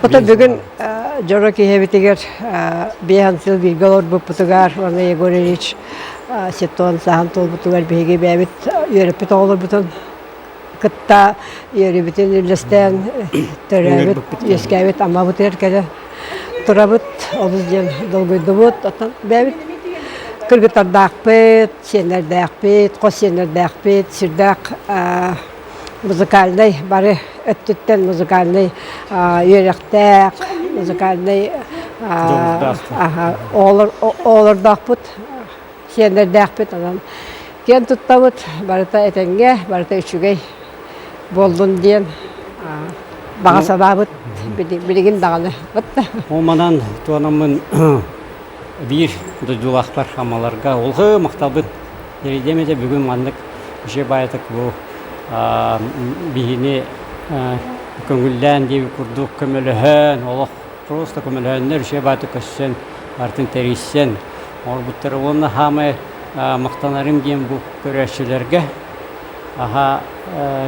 Ото бүгүн дьоро киһибитигэр биэһэн сыл бииргэ олорбуппутугар уонна Егор Ильич сетон саһан туолбутугар биһиги бэйэбит үөрэппит оҕолорбутун кытта үөрүүбүтүн үллэстэн төрөөбүт, үөскээбит Аммабытыгар кэлэ турабыт. Олус диэн долгуйдубут. Оттон бэйэбит кыргыттардаахпыт, сиэннэрдээхпит, хос сиэннэрдээхпит, сүрдээх музыкальнай бары өттүттэн музыкальнай үөрэхтээх, музыкальнай оҕолордоохпут, сиэннэрдээхпит. Онон киэн туттабыт, барыта этэҥҥэ, барыта үчүгэй буоллун диэн баҕа санаабыт билигин даҕаны. Ол манан туонаммын биир дойдулаахтар Аммаларга улгы махталбыт тиэрдиэм этэ бүгүн маннык үчүгэй баайытык бу биһини көҥүллээн диэбит курдук көмөлөһөн олох просто көмөлөһөннөр үчүгэй баайытык көссөн барытын тэрийсэн оҥорбуттара уонна хаамай махтанарым диэн бу көрөөччүлэргэ аха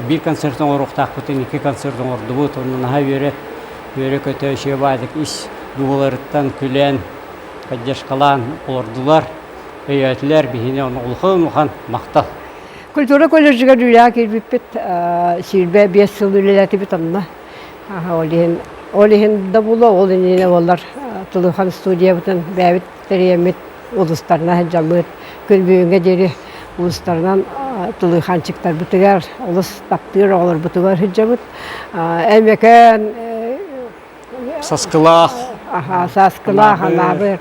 биир концерт оҥоруохтаахпытын икки концерт оҥордубут онно наһаа үөрэ үөрэ-көтө үчүгэй баайытык ис дууһаларыттан күлэн поддержкалаан олордулар өйөөтүлэр биһини ону улахан улахан махтал. Культура колледжыгар үлэҕэ киирбиппит 25 сыл үлэлээтибит онно. Ол иһин ол иһин да буолуо, ол иннинэ буоллар Тулухан студиябытын бэйэбит тэрийэммит улуустарынан сылдьаммыт күн бүгүҥҥэ диэри улуустарынан тулуйханчыктарбытыгар олус таптыыр оҕолорбутугар сылдьабыт. Өймөкөөн Саскылаах, Саскылаах, Анаабыр,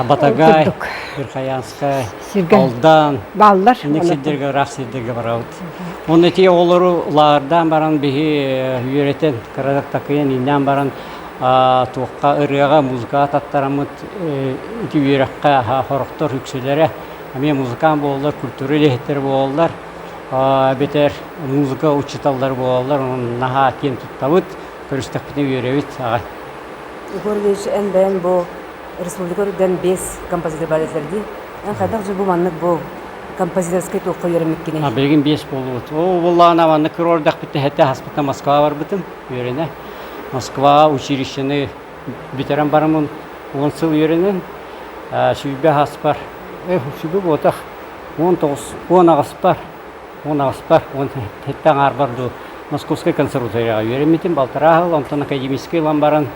Батагай, Верхоянскай, Алдан, бааллар. Инник сирдэргэ, ыраах сирдэргэ барабыт. Онно ити оҕолору лаардаан баран биһи үөрэтэн, кыратык такыйан, ииннээн баран туохха ырыаҕа, музыкаҕа таттараммыт ити үөрэххэ хорохтор үксүлэрэ эмиэ музыкант буолаллар, культура үлэһиттэрэ буолаллар, эбэтэр музыка учууталлара буолаллар, онон наһаа киэн туттабыт, көрүстэхпитинэ үөрэбит аҕай. Егор Ильич, эн бэйэҥ бу республика үрдүнэн биэс композитор баар этилэр дии. Эн хайдах же бу маннык бу композиторскай туохха үөрэммиккиний? Билигин биэс буолуут. Ол буоллаҕына маннык кыра эрдэхпиттэн сэттэ аспыттан Москваҕа барбытым үөрэнэ. Москва училищены бүтэрэн бараммын 10 сыл үөрэнэн сүүрбэ аспар, сүүрбэ буотах, 19, 18-пар 18-пар, 17 аҥаарбар дуу Московскай консерваторияҕа үөрэммитим, балтараа сыл, онтон академическай ылан баран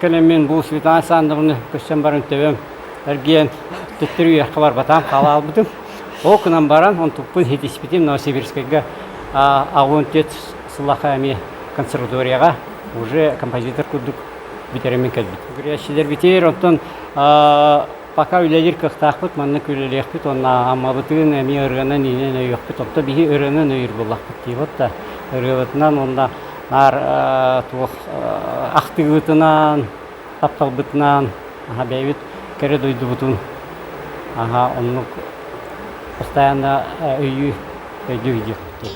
кэлэммин бу Светлана Александровна көссөн баран төбөм эргийэн төттөрү үөрэххэ барбатаҕым, хаалаалбытым. Ол гынан баран онтукпун ситиспитим Новосибирскайга 84 сыллаахха эмиэ консерваторияҕа уже композитор курдук бүтэрэммин кэлбит. Көрөөччүлэрбитигэр оттон пока үлэлиир кыахтаахпыт, маннык үлэлиэхпит уонна Аммабытын эмиэ ырыанан иинэн өйүөхпүт. Оттон биһи ырыанан өйүүр буоллахпыт дии вот да ырыабытынан уонна наар туох ахтыыбытынан, тапталбытынан аха бэйэбит кэрэ дойдубутун аха оннук постоянно өйүү өйдүү диэхпит.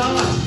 Браво!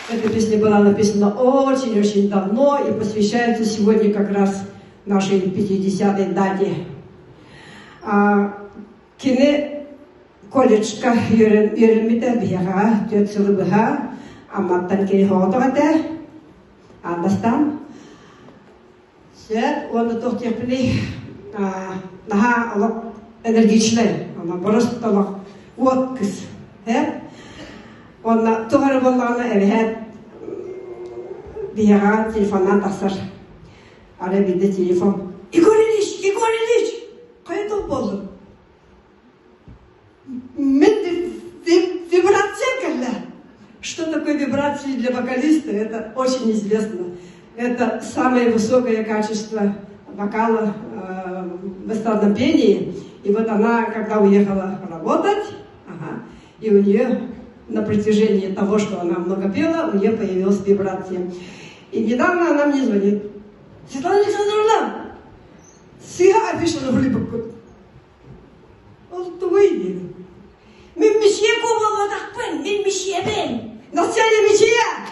Эта песня была написана очень-очень давно и посвящается сегодня как раз нашей 50-й дате. Кини колледжка үөрэммитэ биһиэхэ түөрт сылы быһа Амматтан кини соҕотох этэ. Аан бастаан. Сөп, уонна туох диэхпиний, наһаа олох энергичнай, онно просто олох уот кыс. Э? Уонна туох эрэ буоллаҕына эбэһээт биһиэхэ телефоннаан тахсар. Арай биирдэ телефон «Егор Ильич! Егор Ильич! Хайа туох буоллуҥ?» Мин вибрация кэллэ. Что такое вибрации для вокалиста, это очень известно. Это самое высокое качество вокала в эстрадном пении. И вот она, когда уехала работать, ага, и у нее на протяжении того, что она много пела, у нее появилась вибрация. И недавно она мне звонит. Светлана Александровна, сыыһа афишаны булбуппут. Ол тугуй диибин. Мин мисье буолбатахпын, мин мисьебин. На сцене мисье!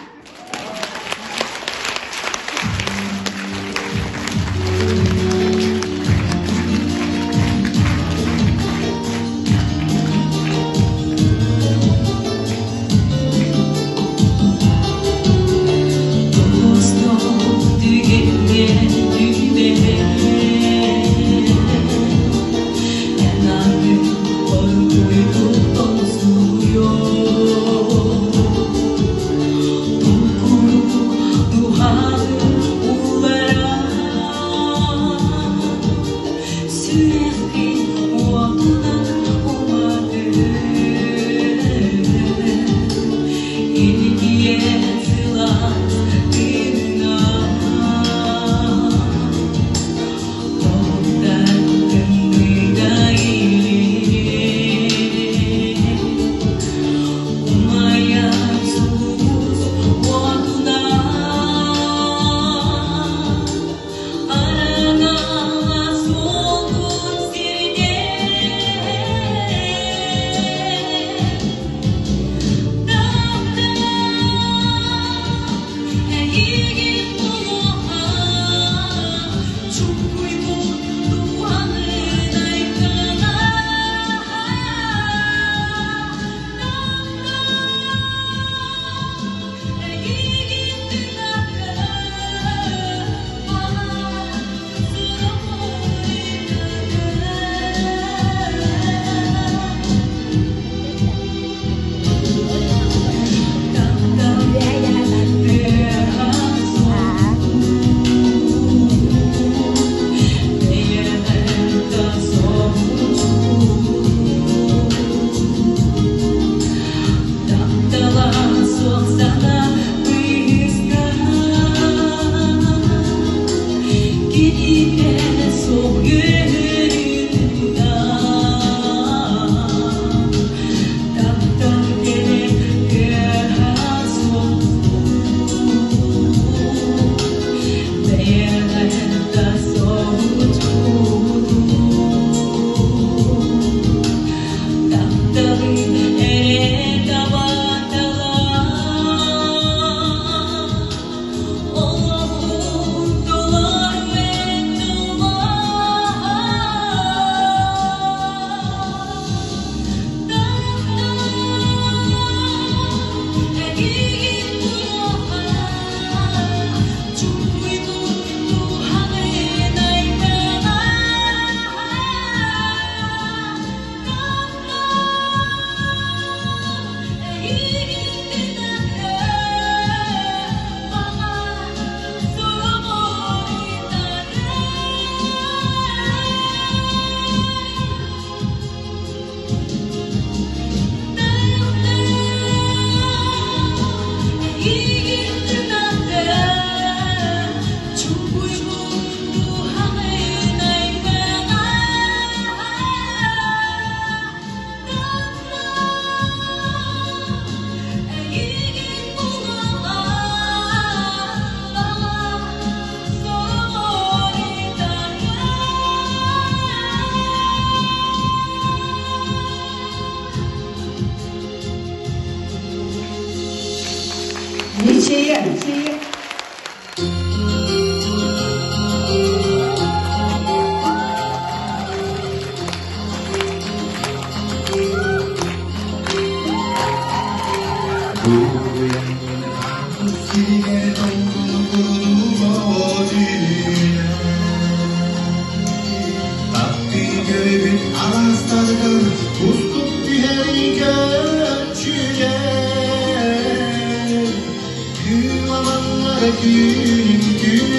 Күн күн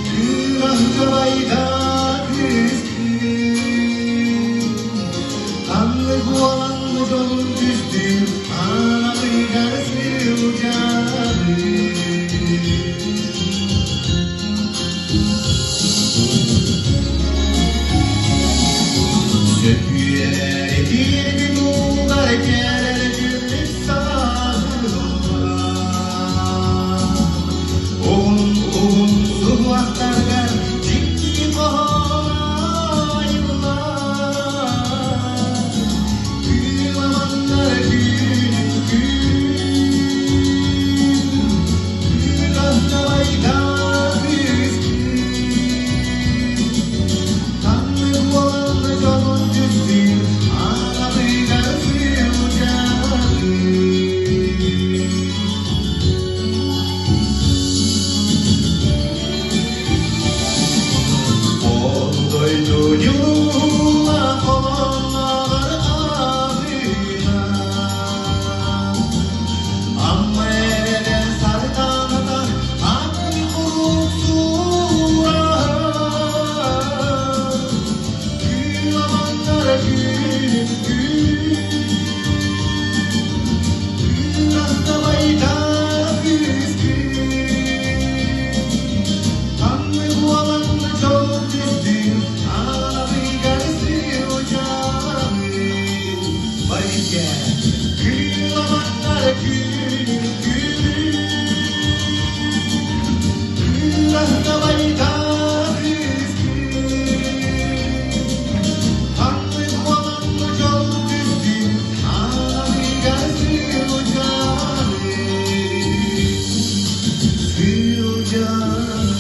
Кыраһыабайда кыыс Ханнык уолан дьолун түстүүр Аанатыгар сылдьары. Сөтүөлээри туугар кэрэлэрин саҕалыыллар. Уһун-уһун суһуохтаргар дьикти хоһоон айыллар. Кыыламаннар күнүн күн, кыырастабайдаах кыыс. Ханнык буолан дьонун түстүүр, аанатыгар сылдьары. Дойду дьулуула холонноҕор аһыына, Амма эрэлэ сардаҥата атын куруук суураһар. Кыыламаннар күнүн күн, кыырастабайдаах кыыс күн. Ханнык уолан дьол түстүүр, аалыгар сылдьаҕын. Барыга кыыламаннар күнүн күн, кыырастабайдаах кыыс күн. Ханнык уолан дьол түстүүр, аалыгар сылдьаҕын. Сылдьаҕын.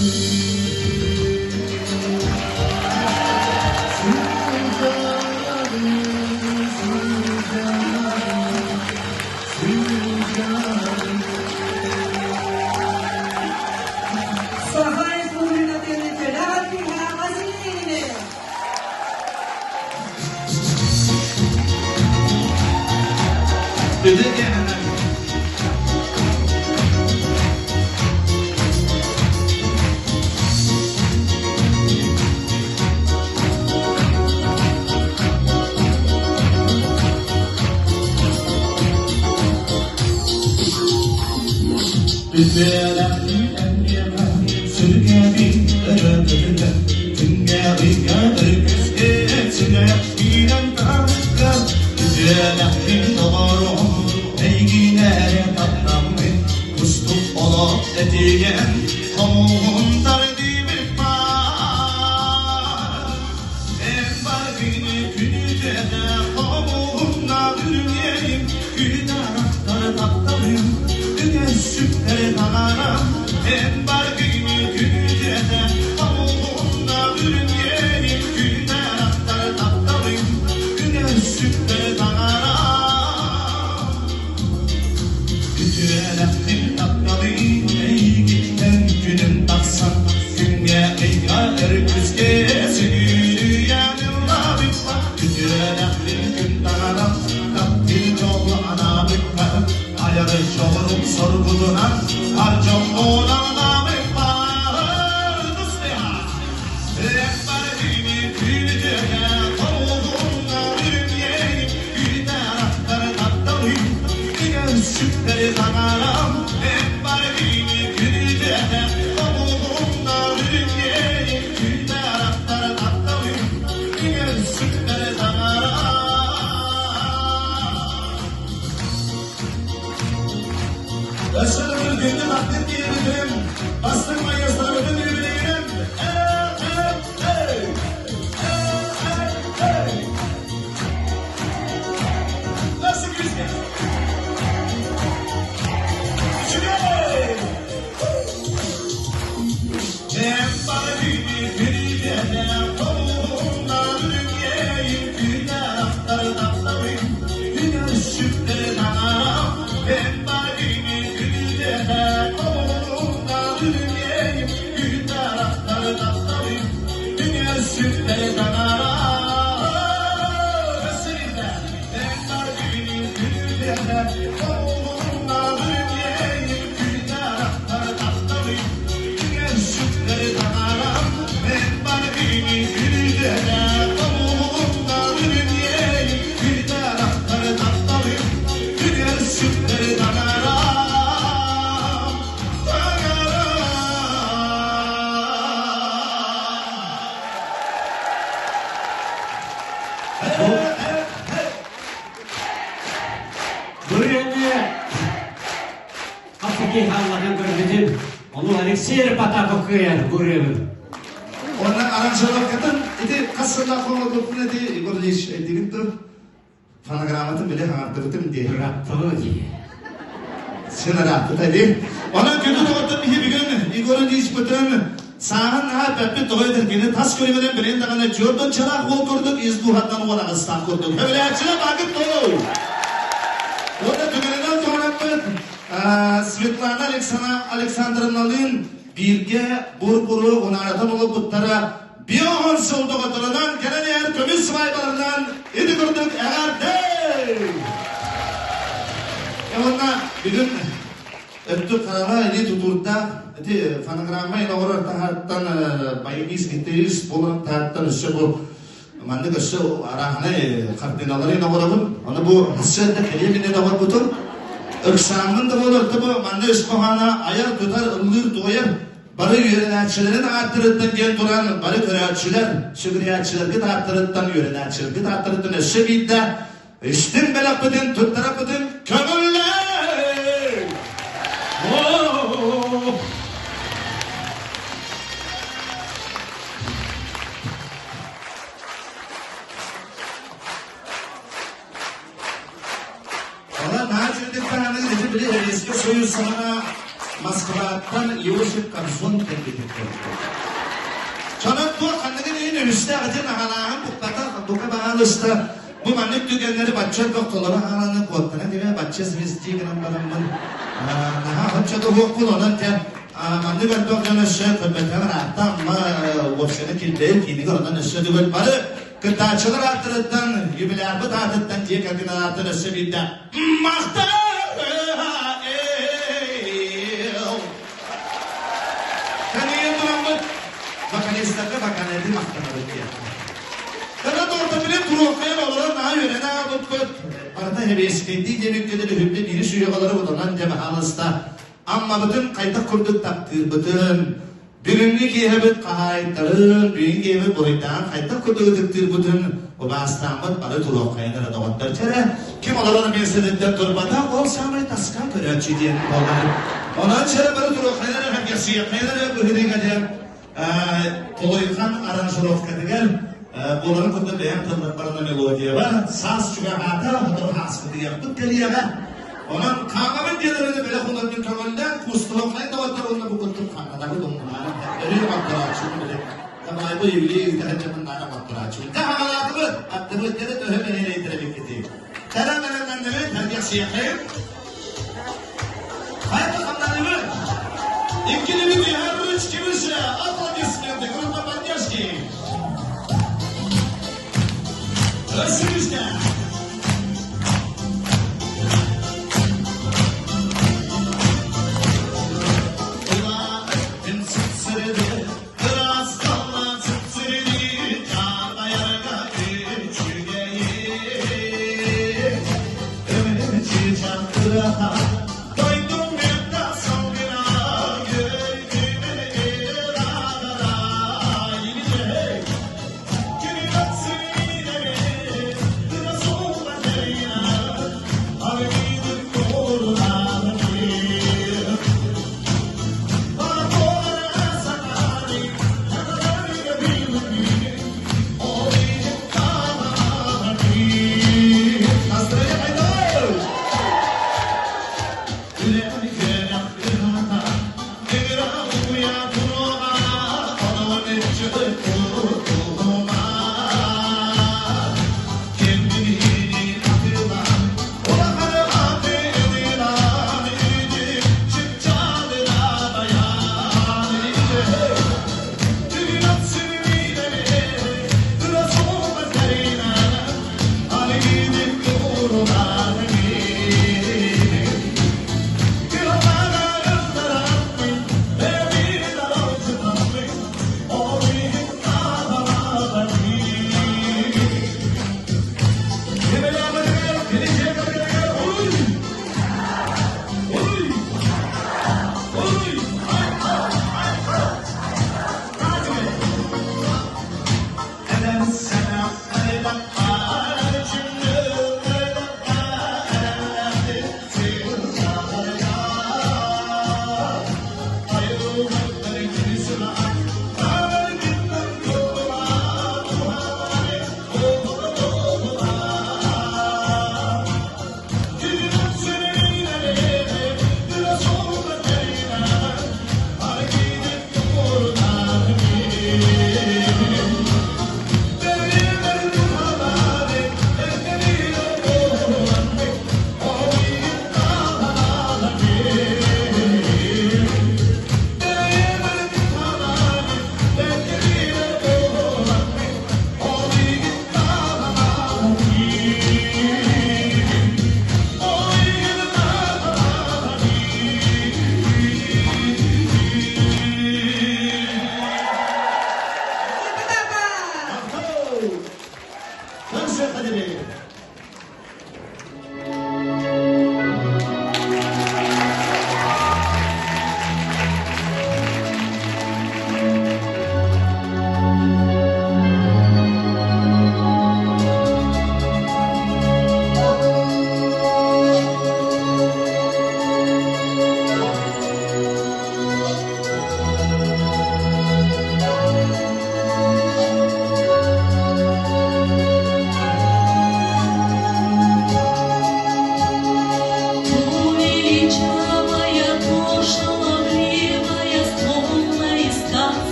Саха Республикатын үтүөлээх артыыһа Василий Ильин. Кустук олох этигэн хомуһун тардыбыт баар. Эн баргыны күнүтэ хомуһунна үрүҥэйим, күн арахтары тапталым, үгэн сүктэри таҕарам. Эн баргыны күнүтэ хомуһунна үрүҥэйим, күн арахтары тапталым, үгэн сүктэри таҕарам. Үтүөлэхтин тапталын эйигиттэн күнүм тахсан күҥҥэ ыйга өрүкүскэ сүгүрүйэн ыллаабыппар үтүөлэхтин күн таҥарам таптыы дьолу анаабыппар айары дьолум соргутунан ар дьоммун анаабыппар Başarılı günde takdir diyebilirim. Bastırma yazılarını bilebilirim. Hey, hey, hey. Hey, hey. Nasıl güzel? Üçüne. киһи аллатан көрбүтүм. Ону Алексей Потапов кыайар ырыабын. Уонна аранжировкатын ити хас сыллаах оҥорбуппун ити Егор Ильич өйдүүгүн дуо? Фонограмматын били хаҥардыбытым дии. Ырааттаҕа дии. Син ырааппыта дии. Онон күндү доҕоттор биһи бүгүн Егор Ильичпытын сааһын наһаа эппэппит тоҕо этэр кини тас көрүҥүнэн билин даҕаны чуордун чараах уол курдук ис дууһаттан уон аҕыстаах курдук. Хөбүлээччилэр баакыт толу! Уонна түгэнинэн туһанаппыт Светлана Александровналыын бииргэ бур-буру унаарытан олорбуттара биоһон сыл доҕотторунан кэлэн иһэр көмүс свайбаларынан ити курдук эҕэрдэ! Уонна бүгүн өттүк хараҕа илии тутуурдаах ити фонограмма оҥорор таһааттан баянист, гитарист буолан таһааттан өссө бу маннык өссө арааһынай хартыыналары оҥоробун. Ону бу сарсыарда кэлиэм иннинэ оҥорбутум. Ыксааммын да буолар, бу манна үс хоһооно айар-тутар, ыллыыр-туойар бары үөрэнээччилэрин ааттарыттан диэн туран бары көрөөччүлэр, сүгүрүйээччилэргит ааттарыттан, үөрэнээччилэргит ааттарыттан өссө биирдэ истиҥ бэлэхпитин туттарарбытын көҥүллээ! Онон наһаа үчүгэйдик таһааныы ити били Сэбиэскэй Союз саҕана Москваттан Иосиф Кобзон кэлбитин көрдүм. Чонон туох ханныгын иһин үһүстээх ити наҕалааһын букката бука баҕалыста бу маннык түгэннэри бачча элбэх толору хааланы куоттара тибэ бачча звезди гынан бараммын наһаа оччо туһуохпун онон дьэ маннык элбэх дьон өссө көрбөтөҕөр ааттаах ма уопсайга килбэйи киинигэр онон өссө түгэл бары Кыттааччылар ааттарыттан, юбилярбыт аатыттан дьиэ кэргэн ааттан өссө биирдэ махтал! Кэнийэн тураммыт вокалистарга вокалеты махтанабыт диэн. Кыра торта биле туруоххайан олорон наһаа үөрэнэ аабыппыт. Барыта хэбиэскэйдии диэбиккэ дылы үһүбүтэ биири сүһүөҕэлэри утанан дьэ баһаалыста. Аммабытын хайдах курдук таптыырбытын, Бүгүҥҥү киэһэбит хаһаайыттарын, бүгүҥҥү киэһэбит буруйдаан хайдах курдук ытыктыырбытын убаастааммыт бары туруоххайын эрэ доҕоттор. Чэ эрэ, ким олорон миэстэтиттэн турбата, ол саамай таска көрөөччү диэн буолар. Онон чэ эрэ бары туруоххайын эрэ, сэргэхсийиэххэйин эрэ быһыыныга диэн Толойхан аранжировкатыгар буоларын курдук бэйэм тылларбарына мелодияба саас чугаһаата, сотору ааспытыйахпыт кэлиэҕэ. Онон хаамабын диэн эрэнэ бэлэх уларбын көҥүллээн куустуһуоххайын доҕоттор уонна бу курдук хаҥатабыт умнумаары өрүү оҥорторооччубун били Тамайбы юбилей ыытаһын дьонун наара оҥорторооччубун. Дьэ хаҥалаатыбыт, аттыбыт дьэ төһө бэһиэлэйдэр эбиккитий. Тара бэлэмнэннибит, сэргэхсийэххин. Хайа хамнанныбыт? Иккилибит үөһэ ручки выше, аплодисменты, группа поддержки. Өссүбүскэ!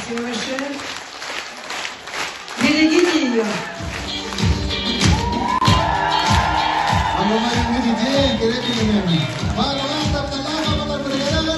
Спасибо большое. Берегите ее. Амаларыңы диден, керек билинем. Барылар тапталар амалар біргелер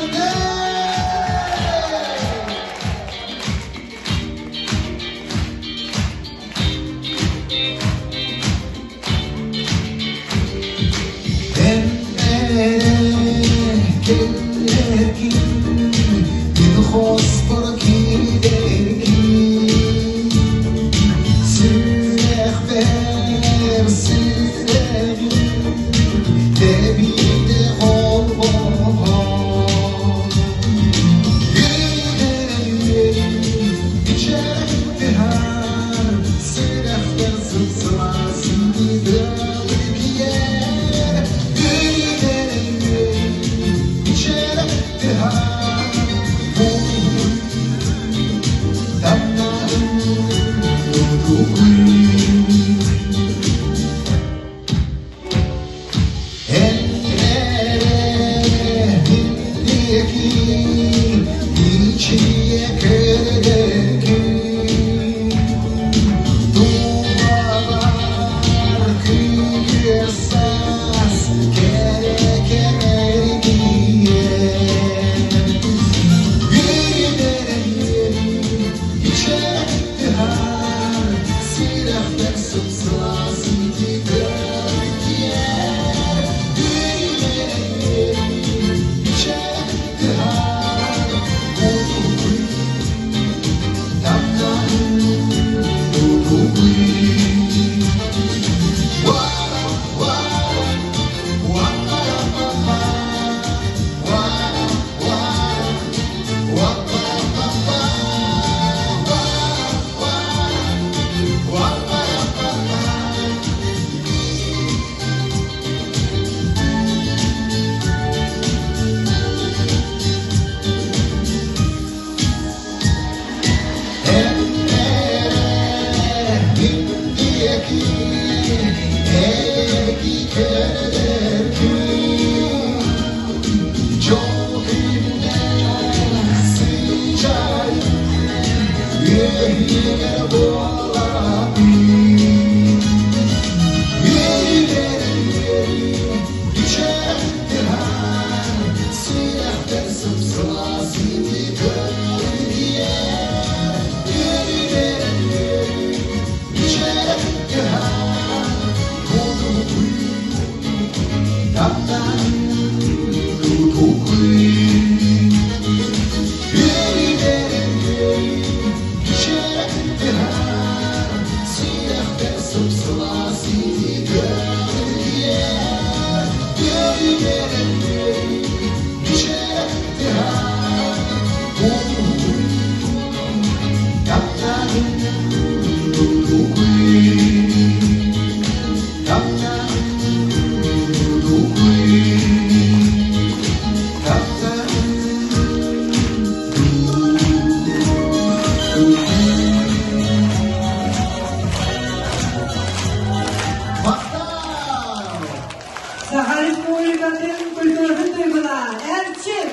Саха Республикатын культуратын туйгуна Эрчим!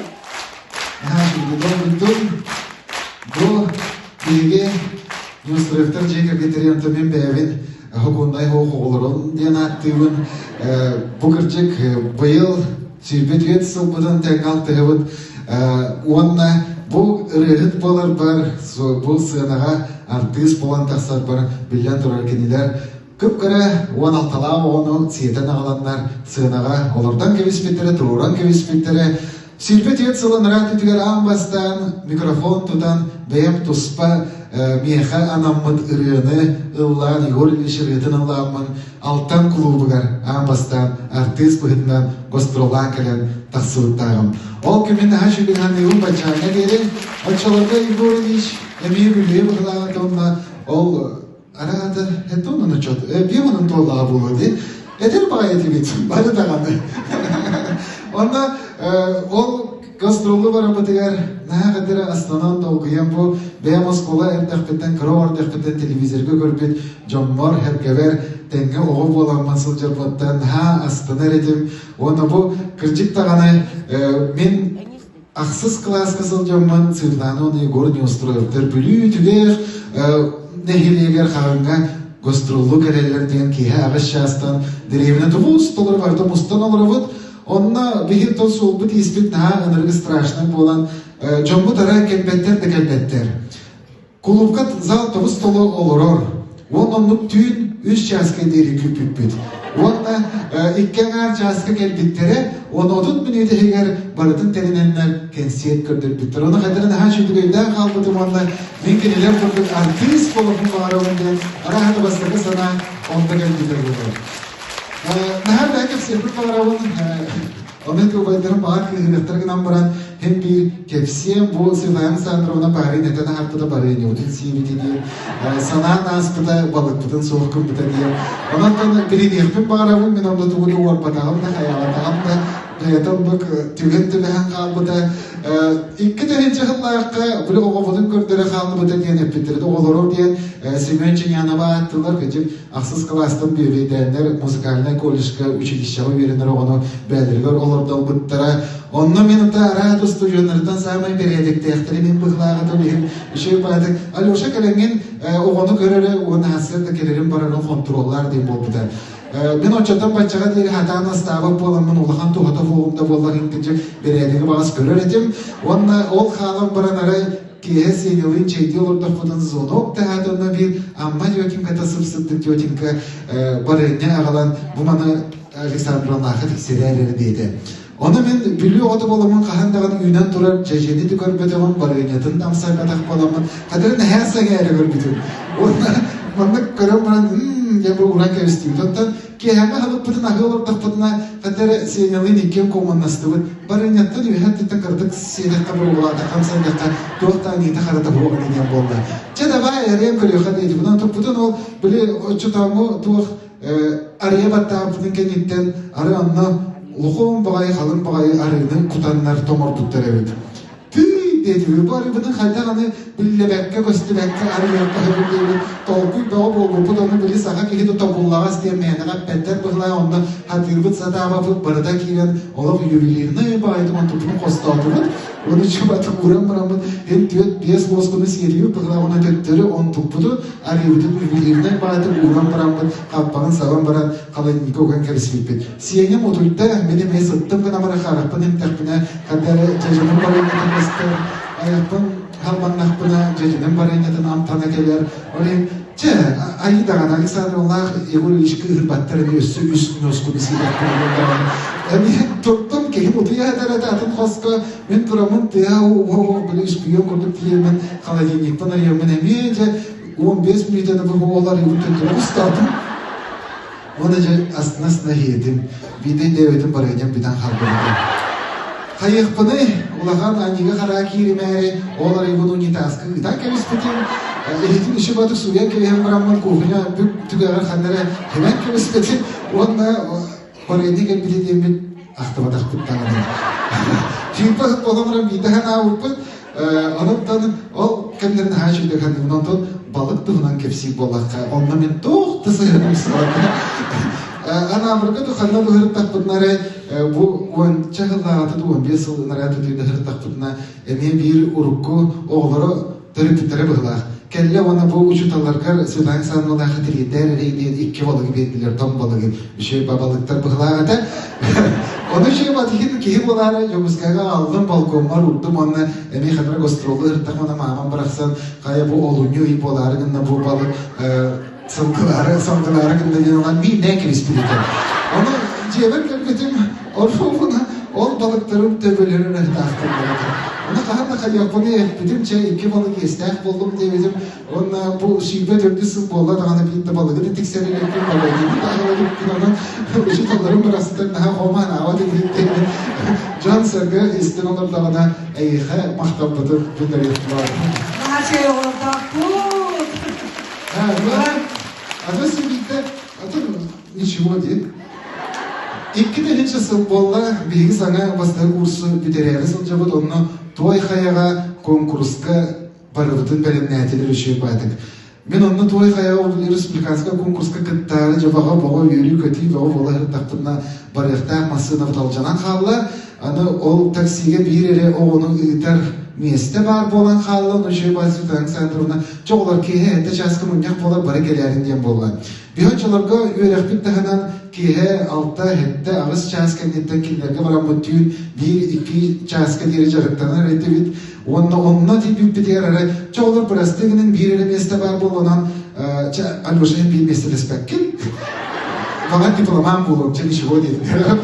Бу биһиги Неустроевтар дьиэ кэргэттэриэн мен бэйэбин хокуоннай хоҕолорун диэн ааттыыбын. Бу кырдьык быйыл 24 сылбытын тэҥҥэ алтыһыбыт уонна бу ырыаһыт буоларбар, бу сыанаҕа артыыс буолан тахсарбар биллэн турар кинилэр Кып-кыра 16-лаах оҕону сиэтэн аҕаланнар сыанаҕа олордон кэбиспиттэрэ, туруоран кэбиспиттэрэ. 24 сылын ыраах түтүгэр аан бастаан микрофон тутан бэйэм туспа миэхэ анаммыт ырыаны ыллаан Егор Ильич ырыатын ыллааммын Алтан кулуубугар аан бастаан артыыс быһыытынан гастроллаан кэлэн тахсыбыттааҕым. Ол күммүн наһаа үчүгэй саныыбын баччааҥҥа диэри. Оччолорго Егор Ильич эмиэ бүлүү быһылааҕын уонна ол Араата, это он учет. Биоманын туоллаҕа буолуо дии. Эдэр баҕайы этибит, бары даҕаны. Онно ол гастролу барабытыгар наһаа кытары астанан долгуйан бу бэйэм оскуола эрдэхпиттэн, кыра эрдэхпиттэн телевизорга көрбүт дьоммор, сэргэбэр тэҥҥэ оҕо буоламмын сылдьарбыттан наһаа астынар этим. Уонна бу кырдьык даҕаны мин. Ахсыс кылааска сылдьаммын Светлана уонна Егор Неустроевтар Бүлүү түгэх нэһилиэгэр Хаһыҥҥа гастроллуу кэлэллэр диэн киэһэ аҕыс чаастан дэриэбинэ тубус толору барыта мустан олоробут. Онно биһи тыл суолбут-ииспит наһаа ынырык страшный буолан дьоммут арай кэлбэттэр да кэлбэттэр. Кулуупка зал тобус толо олорор. Уон оннук түүн үс чааска диэри күүппүппүт. Уонна икки аҥаар чааска кэлбиттэрэ, уонна 30 мүнүүтэ иһигэр барытын тэринэннэр кэнсиэт көрдөрбүттэр. Ону хайдах наһаа үчүгэйдээх хаалбытым уонна мин кинилэр курдук артыыс буолуохпун баҕарабын диэн арааһа бастакы санаа онно кэлбитэ буолуо. Наһаа да кэпсиэхпин баҕарабын. Ону убайдарым баҕар кыыһырыахтара гынан баран, һин биир кэпсиэм бу Светлана Александровна баарын этэн аһарбыта барыанньабытын сиэбитэ диэн, санаан ааспыта балыкпытын суох гыммыта диэн. Онон билиниэхпин баҕарабын, мин онно тугу да уорбатаҕым да, хайаабатаҕым да, бэйэтэ оннук түгэн түбэһэн хаалбыта. 2000 сыллаахха били оҕобутун көрдөрө хаалбыта диэн эппиттэрин оҕолору диэн Семен Ченянова ааттылар, кыдьык Ахсыс кылаастан бүөбэйдээннэр музыкальнай колледжка училищеҕа үөрэнэр оҕону бэйэлэригэр олордолбуттара. Онно мин ата араат устудьуоннартан саамай бэрээдэктээхтэри мин быһылааҕытым иһин үчүгэй баатык Алеша кэлэҥҥин оҕону көрөрө уонна сарсыарда кэлэрин барарын хонтуруоллаар диэн буолбута. Мин оччотон баччаҕа диэри хатаан астаабыт буоламмын улахан туһата суоҕум да буоллар иҥкичи бэрээдэги баҕас көрөр этим. Уонна ол хаалан баран арай Киэһэ Сенялыын чэйдии олордохпутун звонок таһаат онно биир Амма тетеньката сып-сырдык тетенька барыанньа аҕалан бу маны Александровнаахха тиксэрээр эрэ диэтэ. Ону мин Бүлүү оҕото буоламмын хаһан даҕаны үүнэн турар дьэдьэни да көрбөтөҕүм, барыанньатын да амсайбатах буоламмын, хатырын эһээ сэҥээрэ көрбүтүм. Уонна маннык көрөн баран, дьэ бу уран кэбистибит. Оттон Киэһэҥҥи аһылыкпытын аһыы олордохпутуна, хата эрэ Сенялыын иккиэн куомуннастыбыт. Барыанньаттан үөһэ өттүттэн кыратык сиэтэххэ, буруолаатахха, амсайдахха, туох да аныыта-харата суох ини диэн буолла. Чэ, давай, эрэйэн көрүөххэ диэтибит. Онон туппутун ол, били, оччотооҥу туох арыйа баттаабыппытын кэнниттэн ары онно улахан баҕайы, халыҥ баҕайы арыыны кутаннар тоҥорбуттар эбит. Тыый диэтибит, бу арыыбытын хайдах аны биллибэккэ, көстүбэккэ арыйыахха сөбүй диэбит толкуй бөҕө буолбуппут, ону били саха киһитэ тобуллаҕас диэн мээнэҕэ эппэттэр быһылаах, онно хатыырбыт сатаабаппыт барыта киирэн олох ювелирнай баҕайытык онтуппутун хостоотубут, уону чубатык ууран бараммыт эн түөрт биэс лоскуну сиэтибит быһылаах, уонна төттөрү онтуппутун арыыбытын ювелирнай баҕайытык ууран бараммыт, хаппаҕын сабан баран холодильникка уган кэбиспиппит. Сиэним утуйда, мин эмиэ сыттым гына баран харахпын эмтэхпинэ, ханна эрэ дьэдьэним барыанньатын быстар, айахпын халбаннахпына дьэдьэним барыанньатын амтана кэлэр. Ол иһин, чэ, айыы даҕаны Александровлаах Егор Ильич кыыһырбаттар ини өссө үс ньуоскуну сиэтэхпинэ диэн даҕаны. Эмиэ турдум, киһим утуйа сытар этэ атын хоско, мин тураммын тыа уһу били үспүйүөн курдук тиийэммин холодильниктан арыйаммын эмиэ дьэ 15 мүнүүтэни бу оҕолор төттөрү устаатым. Уонна дьэ астына-астына иһиэтим. Биирдэ өйдөөбүтүм барыанньам бүтэн хаалбыта. Хайыахпыный, улахан аньыыга-хараа кииримээри, ол арыйбын унитазка ыытан кэбиспитим. Иһитин үчү батык сууйан кэбиһэн бараммын кухня бүк түгэҕэр ханна эрэ химэн кэбиспитим. Уонна барыанньа кэлбитэ диэммин ахтыбатахпыт даҕаны. Тыыппа сыт буолан баран биирдэ санаабыппыт. Онон ол кэмнэрин наһаа үчүгэй саныыбын. Онтон балык туһунан кэпсиир буоллахха, онно мин туох да сыһыаным суоҕа. Анаабырга туханна быһырыттахпытына эрэ бу уонча сыллааҕыта 15 сыл ынараа түтүүнэ сырыттахпытына эмиэ биир урукку оҕолоро төрөппүттэрэ быһылаах. Кэллэ уонна бу учууталларгар Светлана Александровнаахха тириэрдээр эрэй диэн икки балыгы биэрдилэр, тоҥ балыгы. Үчүгэй балыктар быһылаах этэ. Ону үчүгэй батыһын киһи буолаары Дьокуускайга аҕаллым, балкоммар урдум уонна эмиэ хатара гастролу ыһыттахпына маамам барахсан хайа бу олунньу ый буолаары гынна бу балык сылгылаары салгылаары гынна диэн ылан мииннээн кэбиспит этэ. Ону дьиэбэр кэлбитим Орфуна ол балыктарым төбөлөрүн ыһытаахтаннар этэ. Ону хаһан да хайыахпыный эппитим, чэ икки балык иэстээх буоллум диэбитим. Уонна бу 24 сыл буолла даҕаны биир да балыгы да тиксэр иликпин, балыгы да аһара иликпин. Онон учууталларым барахсаттар наһаа хомаан аабат этиһиттэрин дьон-сэргэ истэн олордоҕуна эйиэхэ махталбытын биллэриэх баҕарабын. Наһаа оҕолордоохпут. А то сибиирдэ, а то ничего диэн. 2000 сыл буолла, биһиги саҥа бастакы курсу бүтэрээри сылдьабыт, онно Туой Хайаҕа куонкуруска барыбытын бэлэмнээтилэр үчүгэй баатык. Мин онно туой хайаҕа республиканскай конкурска кыттаары дьабаҕа боҕо үөрүү-көтүү бөҕө буола сырыттахпына барыахтаах массыынабыт алдьанан хаалла. Аны ол таксига биир эрэ оҕону ыытар миэстэ баар буолан хаалла. Ону үчүгэй баай Светлана Александровна чэ оҕолор киэһэ эрдэ чааска мунньах буолар бары кэлээрин диэн буолла. Биһи оччолорго үөрэхпит таһынан киэһэ алта, сэттэ, аҕыс чаас кэнниттэн кинилэргэ бараммыт түүн биир-икки чааска диэри дьарыктанар этибит. Уонна онно тиийбиппитигэр эрэ чэ олор бырастыы гынан биир эрэ миэстэ баар буолуонан чэ Алеша иһин биир миэстэлэспэккин. Баҕар дипломан буолуом, чэ ничего диэтилэр.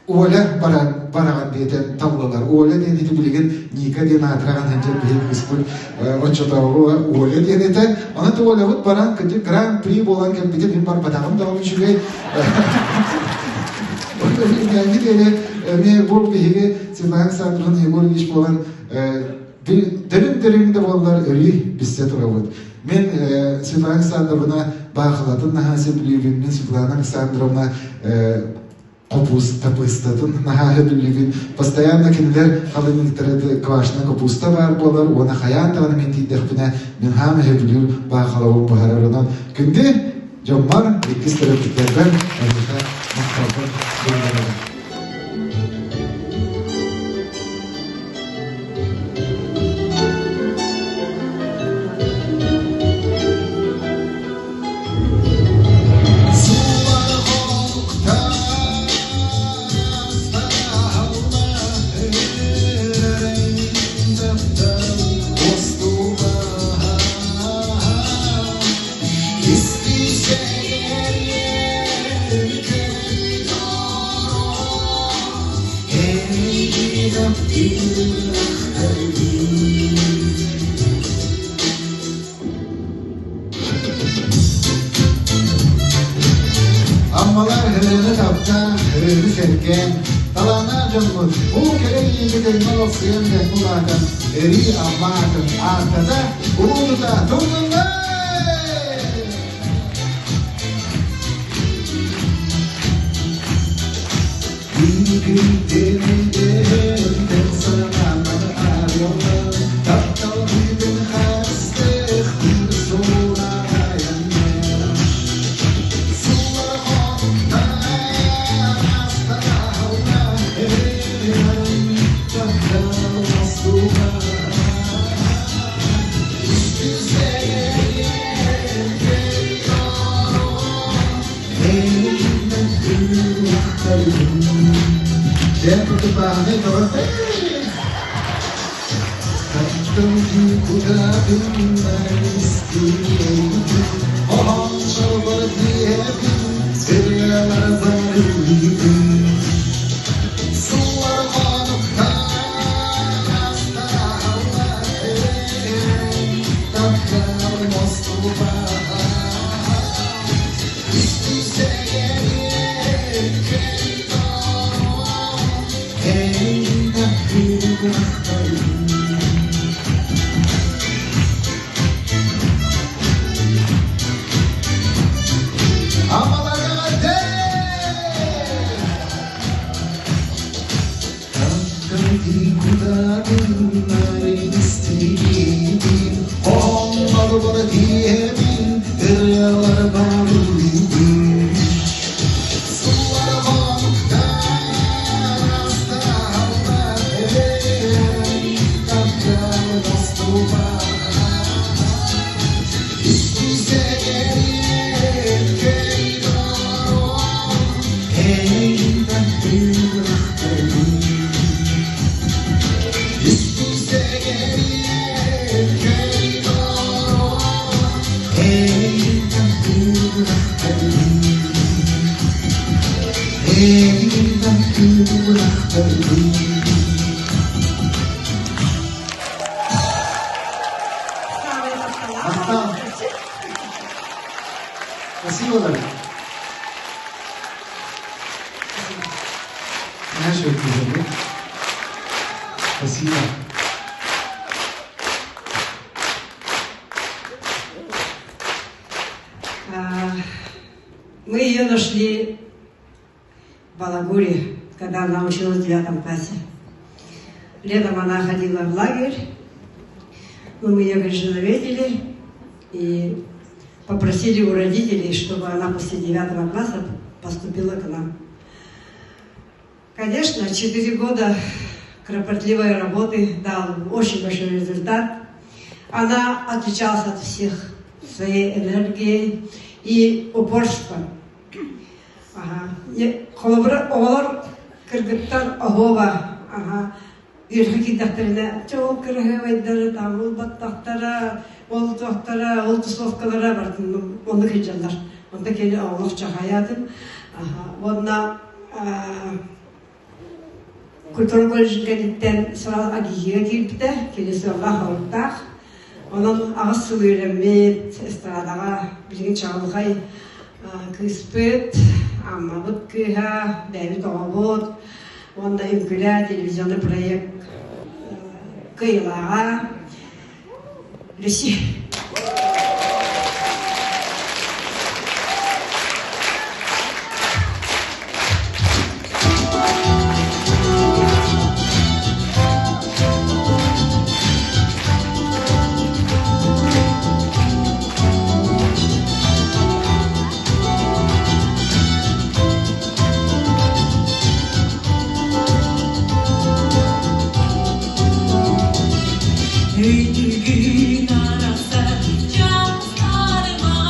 Оля баран бараҕан диэтэн таллылар. Оля диэн ити билигин Ника диэн аатыраҕан сылдьар биһиги кыыспыт оччотооҕу Оля диэн этэ. Онон Олябыт баран кырдьык гран-при буолан кэлбитэ мин барбатаҕым даҕаны үчүгэй. Билиҥҥээҥҥи диэри эмиэ бу биһиги Светлана Александровна Егор Ильич буолан дөрүн-дөрүн да буоллар өрүү билсэ турабыт. Мин Светлана Александровна баахылатын наһаа сөбүлүүбүн. Мин Светлана Александровна капуста пыстатын наһаа сөбүлүүбүн. Постоянно кинилэр холодильниктара квашная капуста баар буолар уонна хайаан даҕаны мин тиийдэхпинэ мин хаама сөбүлүүр баахалабын буһарар. Онон күндү дьоммор, иккис төрөппүттэрбэр эһиэхэ махталбын биллэрэбин. Аммалар ырыаны таптаан, ырыаны сэргээн, талааннаах дьоммут уу кэрэ ийэбит өҥҥө олохсуйан дэҥҥэ улаатан, өрүү Амма аатын ааттата, улуутута турдуннар! Спасибо, Дарья. Спасибо. Мы ее нашли в Балагуре, когда она училась в девятом классе. Летом она ходила в лагерь, но мы ее, конечно, заметили. И попросили у родителей, чтобы она после девятого класса поступила к нам. Конечно, 4 года кропотливой работы дал очень большой результат. Она отличалась от всех своей энергией и упорством. Холобура, оҕолор кыргыттар оһуоба үөрэх киирдэхтэринэ чэ ол кыраһыабайдары там ол баттахтара, ол туохтара, ол тусовкалара барытын оннук сылдьаллар. Онто кини оҕолох чахайаатын. Уонна культура колледжын кэнниттэн сразу АГИГИга киирбитэ, кини сыаллаах-соруктаах. Онон аҕыс сыл үөрэммит, эстрадаҕа билигин чаҕылхай кыыспыт, Аммабыт кыыһа, бэйэбит оҕобут уонна Үҥкүлэ телевизионный проект кыайыылааҕа Люси. Өйдүгүн арахсар дьахтармар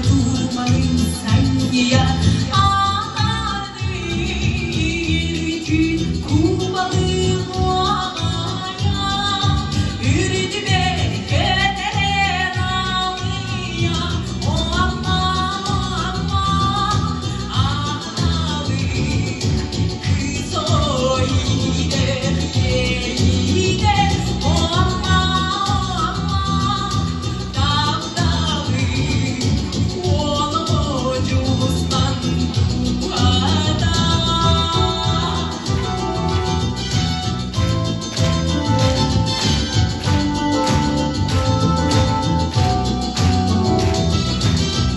тууманын санньыйа аатардыы түүн кубалыы муоҕайа үрдүбэр көтөрөн алыйа о амма амма аналыы кыыс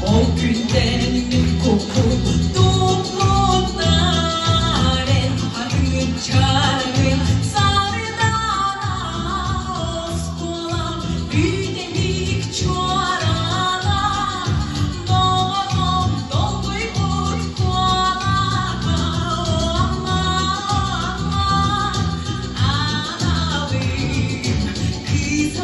Ол күнтэн мин куккум туппуттарен хатыҥчарым сардаана оскуолам бүтэһик чуораана доҕорум долгуйбут куолаһа амма аналым кыыс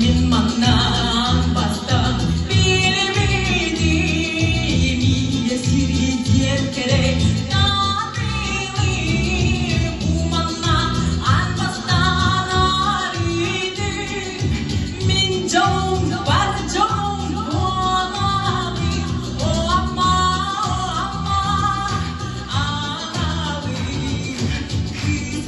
Мин маннан бастан билбитим ийэ сири диэн кэрэ наатылым уманна аан бастаан арыйдым мин дьолум бар дьолум буолабын о амма о амма аналым кыыс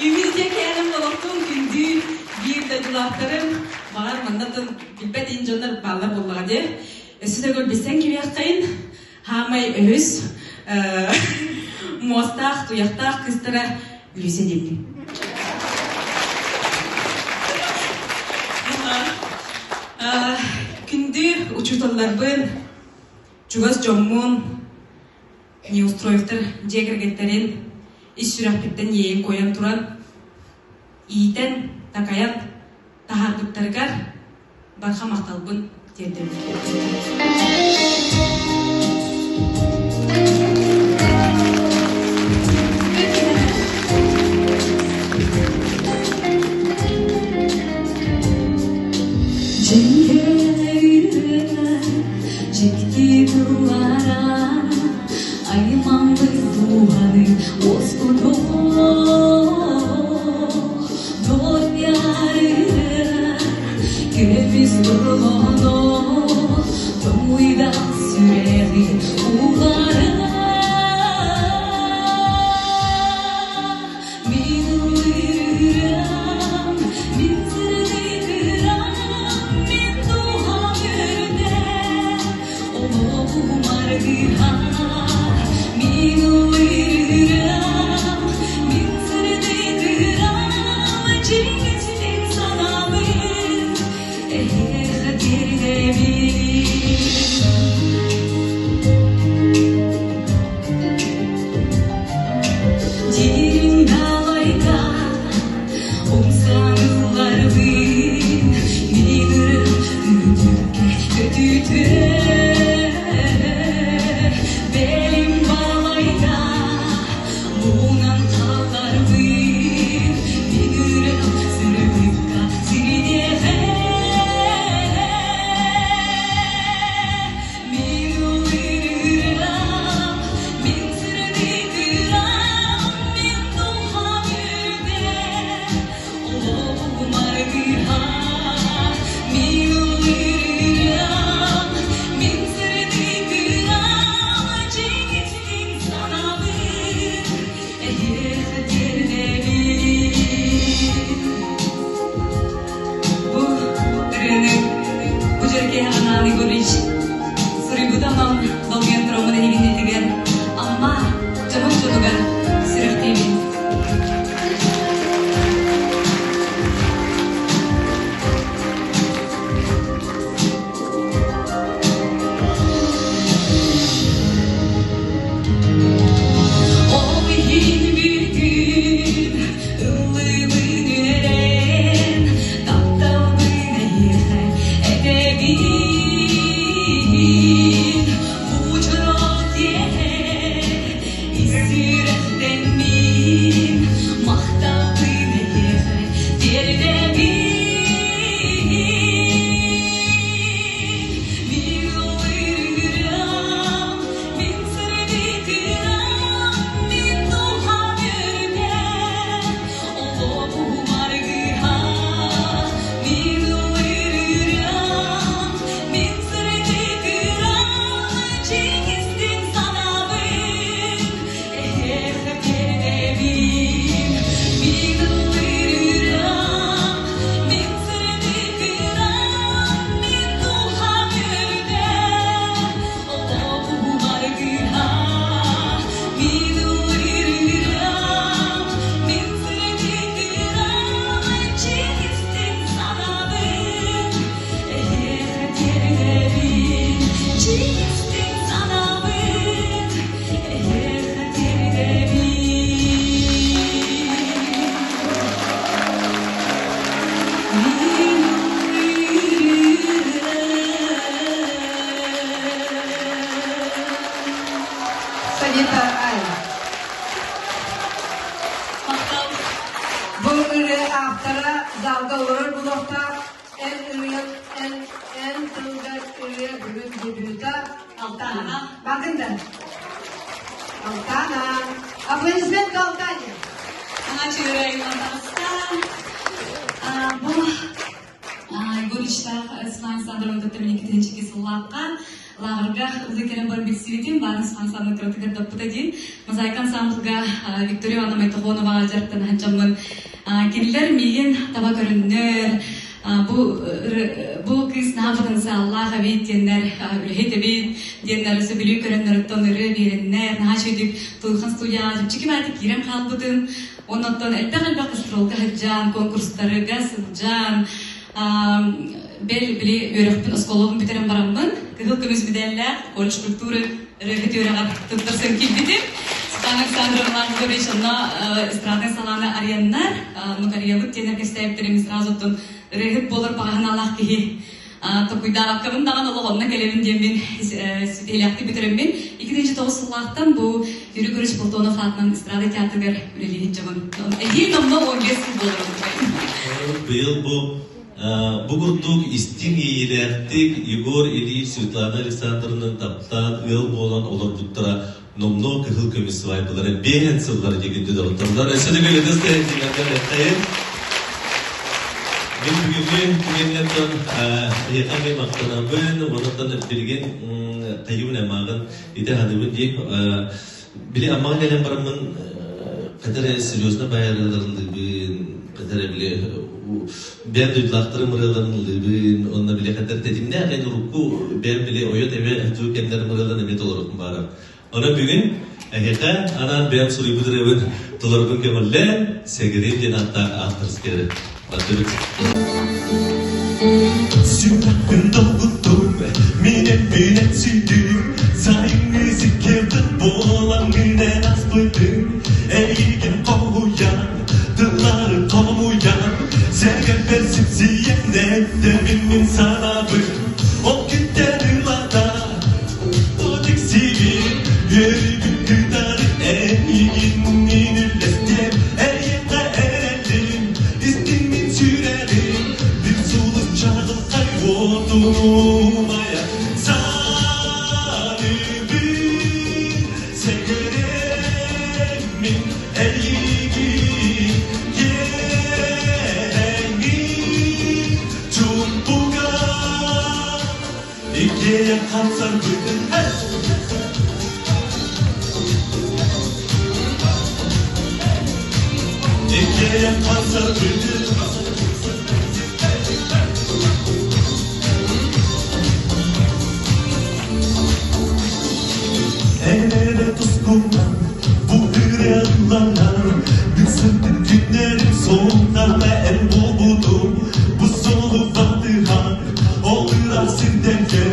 Үмүрдьэ кэлэн олохтун күндү биир дойдулаахтарым, баҕар маннатын билбэт ин дьоннор бааллар буоллаҕа дии. Өссө төгүл билсэн кириэххэйин, хаамай өһүс муостаах, туйахтаах кыыстара Люся диэбитим. Күндү учууталларбын, чугас дьоммун, Неустроевтар дьиэ кэргэттэрин ис сүрэхпиттэн иэйэн койон туран, иитэн, такайан таһаарбыттарыгар. барҕа махталбын тиэрдэбин. Дьикти тыллара аймаммыт дууһаны уоскутуо Көмүс дорҕооно тоҥуйда сүрэҕи уулара Мин ыллыырам, мин сырдыырам, мин дууһам үрдэ, олоҕум аргыһа. Мин ыллыырам, мин сырдыырам, дьиҥ санаабын эһиэхэ тиэрдэбин. Дириҥ далайга умсаҥылларбын мин үрдүккэ көтүтүө бэлим балайда муҥан хаалларбын мин үрэх сырдыкка сирдиэҕэ Мин ыллыырам, мин сырдыырам, мин дууһам үрдэ, олоҕум аргыһа. Мин ыллыырам, мин сырдыырам, дьиҥ санаабын эһиэхэ тиэрдэбин. Бу ырыаны бу дьэркэһэ анаан Егорович суруйбута онон долгуйан тураммын эһигиннитигэр Амма дьоһун дьонугар сүрэхтиибин. Ол иһин бүгүн ыллыыбын үөрэн, тапталбын эйиэхэ этэбин. Бу дьоро киэһэ ис сүрэхтэн мин махталбын эйиэхэ тиэрдэбин. Мин сырдык мин дууһам үрдэ, олоҕум аргыһа. Мин ыллыырам, мин сырдык дьиҥ истиҥ санаабын эһиэхэ тиэрдэбин. Мин ыллыырам, мин сырдык мин дууһам үрдэ, олоҕум аргыһа. Мин ыллыырам, мин сырдыырам, дьиҥ истиҥ санаабын эһиэхэ тиэрдэбин. Дьиҥ истиҥ санаабын эһиэхэ тиэрдэбин. Мин Санита Ай. Махтал. Бу ырыа автора залга олорор булуохтаах эн ырыа эн эн тылгар ырыа бүгүн дебюта Алтана. Бакында. Алтана. Аплодисменты Алтане. Саҥа чыырайынан таҕыста. Бу Егоричтаах Светлана Александровна кытта мин иккитинчи сыллаахха лааҕырга ылыы кэлэн баран билсибитим. Баарын Светлана Александровна кыратыгар даппыта диин. Мозаика ансамблга Виктория Ивановна Майтохоноваҕа дьарыктана сылдьаммын кинилэр миигин таба көрүннэр, бу бу кыыс наһаа потенциаллаах эбит диэннэр, үлэһит эбит диэннэр сөбүлүү көрөннөр оттон ырыа биэрэннэр, наһаа үчүгүйдүк Тулхан студияҕа чэпчэки баайдык киирэн хаалбытым. Оннуттан элбэх-элбэх гастролга сылдьан, конкурстарга сылдьан, бэл били үөрэхпин оскуолабын бүтэрэн бараммын, кыһыл көмүс медаллаах колледж культуры ырыаһыт үөрэҕэр туттарсан киирбитим. Светлана Александровна Анатольевич онно эстраднай салааны арыйаннар, ну карьерабыт диэнэр кэпсээбиттэрин сразу оттон ырыаһыт буолар баҕа санаалаах киһи. Токуйдаабаккабын даҕаны олох онно кэлэбин диэммин ситиһиилээхтик бүтэрэммин 2009 сыллаахтан бу Юрий Егорович Платонов аатынан эстрада театрыгар үлэлиир дьомун. Эһиил номно 15 сыл буолар. Быйыл бу бу курдук истиҥ иэйиилээхтик Егор Ильич Светлана Александровнаны таптаан ыал буолан олорбуттара номнуо кыһыл көмүс свадьбалара биэһэн сыллар дигин додоттоллор. Өссө да көлөтөс тэһиннэрдэр эттайын. Мин бүгүҥҥү түгэннэртэн эһиэхэ эмиэ махтанабын, онон билигин тайыбын аммаҕын ити ханыбын диик били аммаҕа кэлэн бараммын хатар серьезно байарыларылыыбын, хатар били бэйэм дойдулаахтарым ырыаларын ыллыыбын, онно били хатар тэтимнээх эн урукку бэйэм били ойот эбэ туу кэмнэрим ырыаларын эмиэ толорукум баара. Онон бүгүн эһиэхэ анаан бэйэм суруйбут ырыабын толорбун көҥүллээн, Сэгэрим диэн ааттаах авторскай бардыбыт. Сүрэхпин долгуттум, мин эппинэн сүтүм, сайыҥҥы сиккиэрдик буолан минэн аспытым, эйигин хоһуйан, тыллары хомуйан, сэргэрбэр сипсийэн эттэбин мин санаабын, ол күнтэн ылата Тиксибин, үөрүүбүн кытары эйигинниин үллэстиэм, эйиэхэ эрэлим, истиҥмин сүрэҕим, bir сулус чаҕылхай уотун умайа саныыбын, сэгэрэммин эйигин киэҥин чуумпуга Иккиэйэх хамсарбытын Иккиэйэх хамсарбытын Эн эрэ тускунан бу ырыаланар Бүксүнтүн күннэрим суолтарга эн буолбутум Бу суолу батыһан ол ыраах сирдэргэ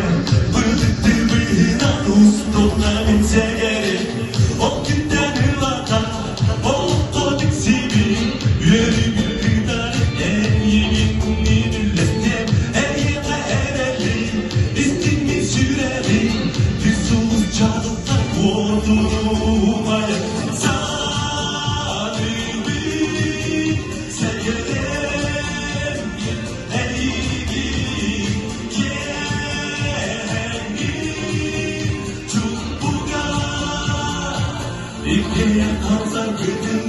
Быдыктыы быыһынан устунна мин сэгэрим Ол күнтэн ылата олоххо тиксибин Үөрүүбүн кытары эйигинниин үллэстиэм Эйиэхэ эрэлим истиҥмин сүрэҕим Үс сулус чаҕылхай уотунумайа Саныыбын сэгэрэммин эйигин киэҥҥин чуумпуга иккиэн хамсарбытын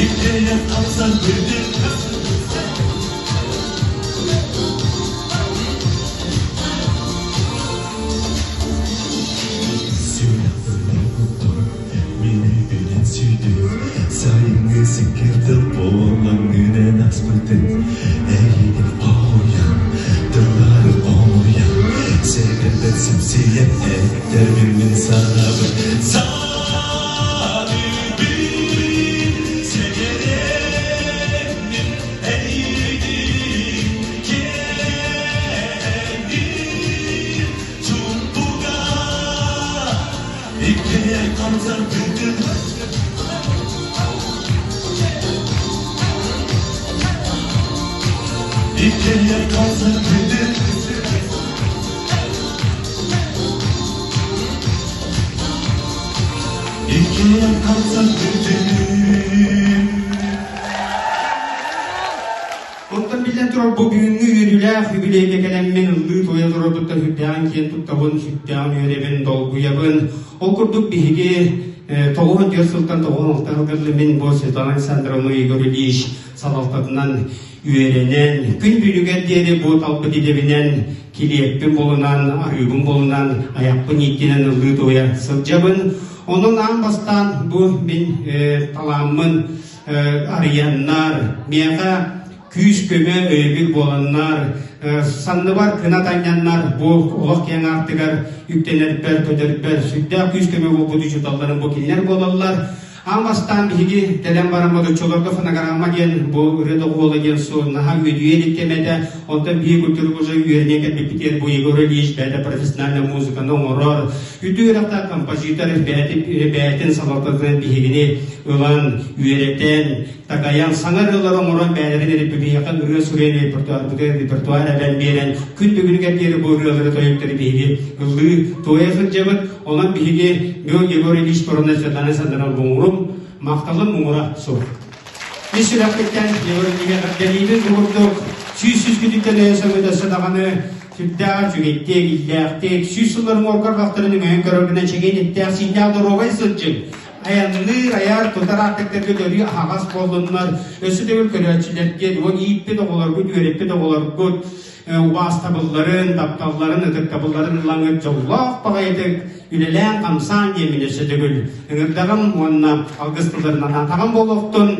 иккиэн хамсарбытын Сүрэхпин куттум, мини билэн сүйдүм, сайыҥҥы сиккирдэл буолаҥҥынан аспытын, эйигин хоһуйан, тыллары хомуйан, сэгэрбэт симсийэн эттэрбин мин санаабын саныыбын, сэгэрэммин эйигин киэҥҥин чуумпуга иккиэн хамсарбытын иккиэн хамсарбытын иккиэн хамсарбытын Оттон биллэн турар бу бүгүҥҥү үөрүүлээх үбүлүөйгэ кэлэммин ыллыы-туойа турарбыттан сүрдээҕин киэн туттабын, сүрдээҕин үөрэбин, долгуйабын. Ол курдук биһиги 94 сылтан 96 сылга мин бу Светлана Александровна Игорь Ильич салалтатынан үөрэнэн, күн бүгүнүгэр диэри бу талбыт идэбинэн килиэппин булунан, арыыбын булунан, айахпын ииттинэн ыллыы-туойа сылдьабын. Онон аан бастаан бу мин талааммын арыйаннар, миэхэ күүс-көмө өйөбүл буоланнар, санныбар кынат анньаннар бу олох киэҥ аартыгар үктэнэрбэр, көтөрбөр сүрдээх күүс-көмө буолбут учууталларым бу кинилэр буолаллар. Аан бастаан биһиги кэлэн баран модуччуларга фонограмма диэн бу ырыа доҕуһуола диэн суол наһаа үөдүйэ илик кэмэ этэ. Онтон биһиги культура уже үөрэнэн кэлбиппитигэр бу Егор Ильич бэйэтэ профессиональная музыканы оҥорор, үтүө үөрэхтээх композитор бэйэтин салалтатынан биһигини ылан, үөрэтэн, такайан, саҥа ырыалары оҥорон бэйэлэрин эрэ биһиэхэ ырыа суруйан репертуарбытыгар репертуар эбэн биэрэн күн бүгүнүгэр диэри бу ырыалары тойуктары биһиги ыллыы туойа сылдьабыт. Онон биһиги Мил Егор Ильич Поронай Светлана Александровна муҥурум, махталым муҥура суох. Ис сүрэхпиттэн Егор Ильичка эҕэрдэлиибин курдук сүүс сүүс күтүттэн өйө өссө даҕаны сүрдээх үчүгэйдик, иллээхтик, сүүс сылларын уоргар бахтарын өҥөйөн көрөргүнэн чэгиэн эттээх, сииннээх доруобай сылдьыҥ. Айанныыр, айар, тутар аартыктарга өрүү аһаҕас буоллуннар. Өссө төгүл көрөөччүлэргэ, уон ииппит оҕолоргут, үөрэппит оҕолоргут убаастабылларын, тапталларын, ытыктабылларын ылаҥыт дьоллоох баҕайытык үлэлээн-хамсаан диэммин өссө төгүл ыҥырдаҕым уонна алгыс тылларын анаатаҕым буолуохтун.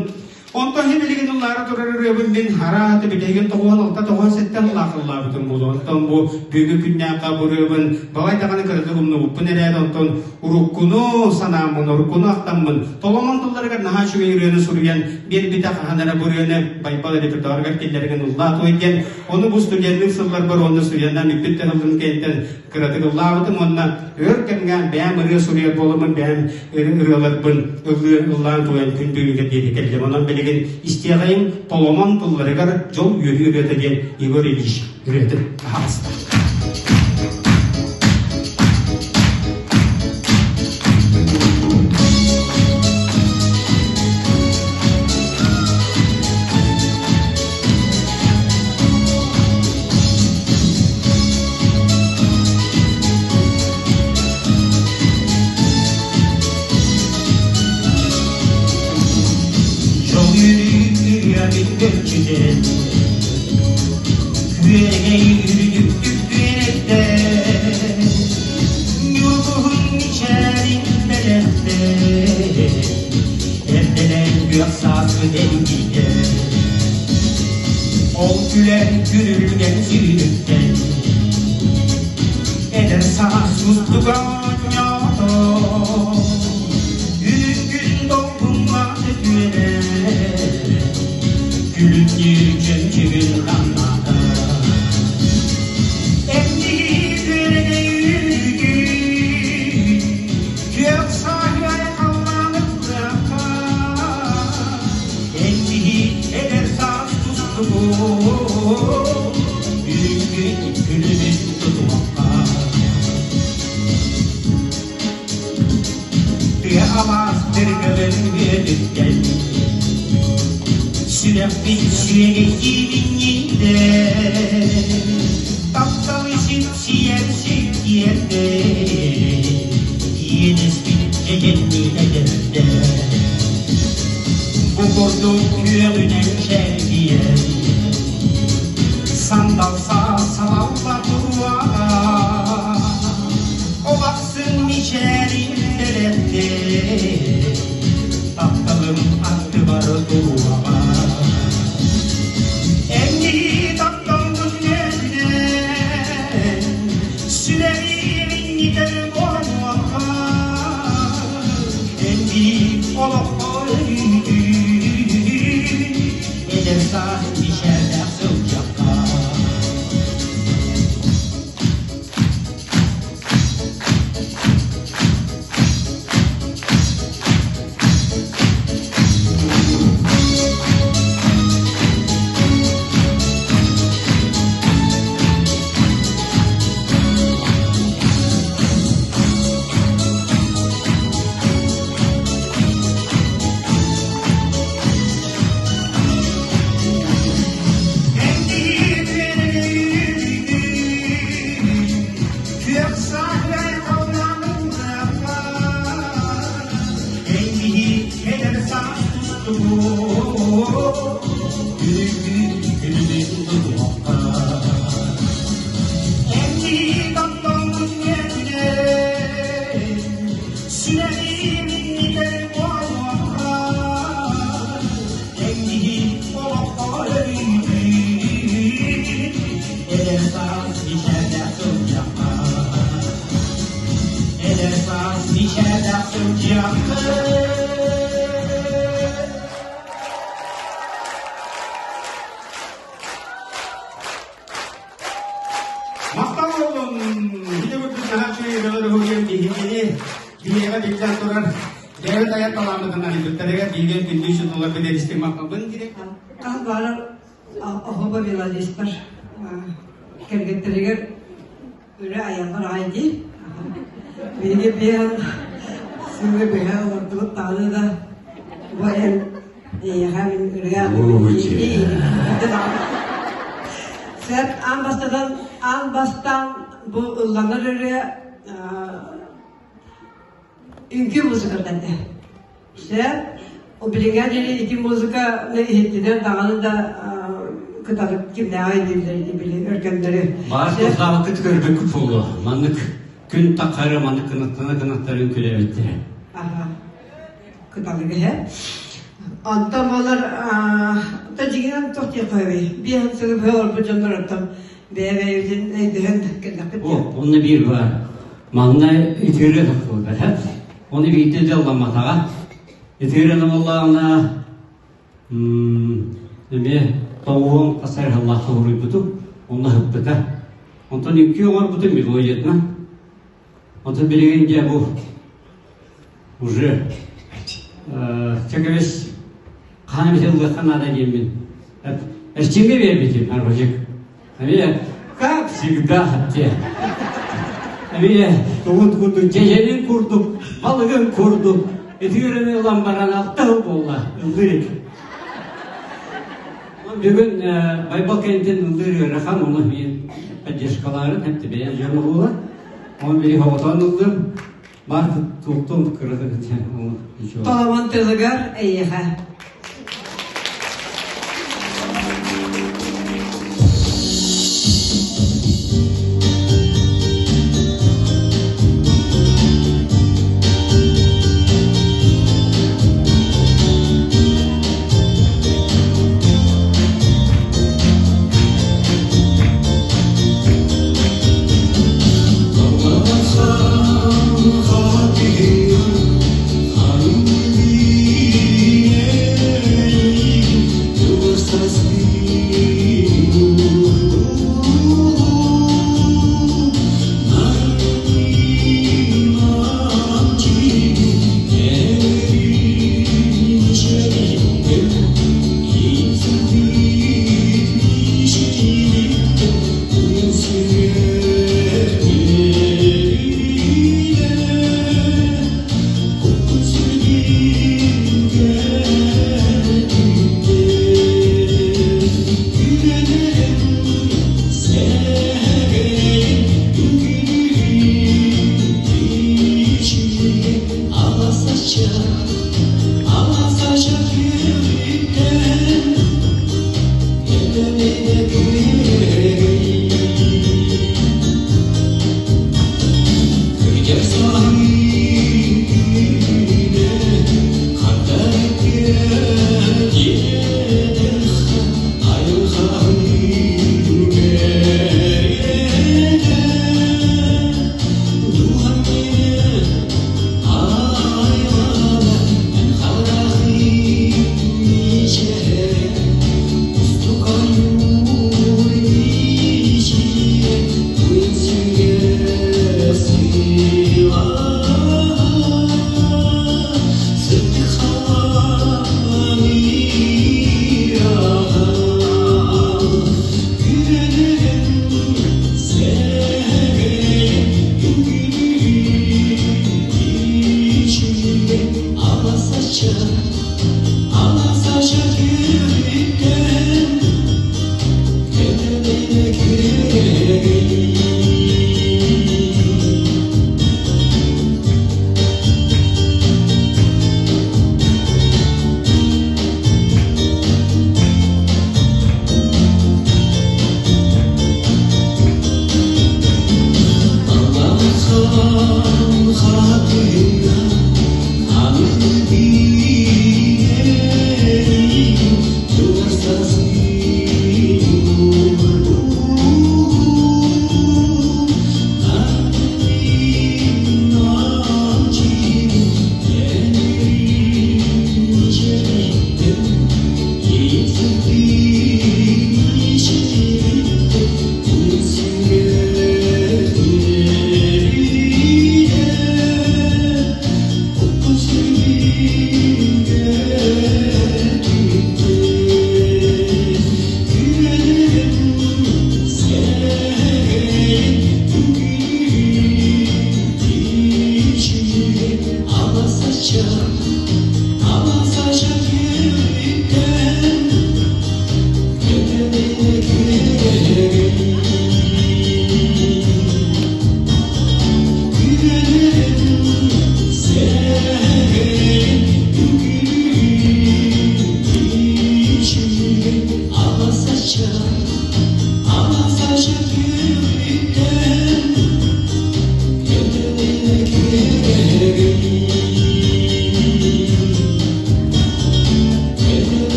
Онтон иһин билигин ыллаары турар ырыабын мин арааты билигин 96 97 ыллаахыллаабытым буолуо. Онтон бу бүгүҥҥү күннээххэ бу ырыабын балай даҕаны кыратык умнубуппун эрээри, онтон уруккуну санааммын, уруккуну ахтаммын, Толомон тылларыгар наһаа үчүгэй ырыаны суруйан биэрбитэ хаһан эрэ бу ырыаны Байбал репертуарыгар киллэригин ыллаа туой диэн. Ону бу студеннык сылларбар уонна студеннаан бүппүт тыһыллым кэнниттэн кыратык ыллаабытым уонна өр кэмҥэ бэйэм ырыа суруйар буоламмын бэйэм ырыаларбын ыллыы ыллаан туойан күн бүгүнгэ диэри кэллим. Онон билигин истиэҕэйим Толомон тылларыгар дьол үөрүү ырыата диэн Егор Ильич ырыатын аһаҕаста. Дьол үөрүү көрчүтэн, күөрэгэй үрдүктүк күөрэттэн, ньургуһун мичээрин бэлэхтэн, эрдэлээн күөх сааскы эргийдэ. Ол күлэр күрүлгэн сүүрүктэн, эдэр саас мустук оонньоото, үрүҥ долгуҥҥа сөтүөлэ, күлүмнүүр чөмчүгүн хамнаата. Эмнии күөрэгэй үүтүн, күөх сааһыгар халлаанын кыахха, эн киһи эдэр саас тустугун, үрүҥ күлүмүн тутуохха. Тыа алаас дыргылын үөтүттэн, сүрэхпин сүөгэйдиибин ньиндэ, таптал сипсийэр сиккиэрдэ, иэнэспит дьэдьэннии эдэрдэ. Бу курдук күөҕүнэн чэлгийэн, сандал саас салалла туруоҕа, олахсын мичээрин бэлэхтээ, тапталым аттыбар туруоҕа. Эҥии тапталгын үөрдэн, сүрэҕим иннитэр буолуохха, Эҥии олоххо өрүүтүн, эдэр саас мичээрдээх сылдьахха. Эдэр саас мичээрдээх сылдьыахха. биһиги күндү учууталларбыт эристик махталбын директор. Хас баарар оһоба мелодистар кэргэттэригэр Үлэ айаллар аҕай дии. Биһиги биһэн сылы быһа олордубут даҕаны да бу эн эйиэхэ мин ырыа Сөп аан бастатан аан бастаан бу ылланар ырыа Үҥкүү музыката этэ. Сөп. Билиҥҥэ диэри ити музыканы иһиттилэр даҕаны да кытары кимнээҕи дииллэр ити били өркөннөрү. Баар тыллаабыккыт көрбүккүт буолуо. Маннык күн таххары маннык кынаттана кынаттарын күлэбиттэрэ. Аха. Кыталык иһэ. Онтон буолар та дьиҥинэн туох диэххэ сөбүй? Биэһин сылы быһа олорбут дьоннор оттон бэйэ-бэйэбитин өйдөһөн кэллэхпит О, онно биир баар. Манна итиирэ тахсыбыта. Оны биирдэ дьалламматаҕа. Итиирэн буоллаҕына эмиэ тоҕуһун хас эрэ суруйбутум, онно ыһыппыта. Онтон үҥкүү оҥорбутум мелодиятына. Онтон билигин дьэ бу уже чэкэбис хаһан эмит ыллыахха наада диэммин эрчимҥэ биэрбитим арбажык. Эмиэ как всегда те. Эмиэ тугун курдук дьэдьэнин курдук, балыгын курдук итиирин ылан баран алта буолла ыллыыр. Бүгүн Байбал кэнтин ыллыыр ыарахан, ону мин поддержкалаарын хэм бэйэм дьон буола. Оны били хоҕотон ыллым. Бар туохтун кырата ничего. Толомон тылыгар эйиэхэ.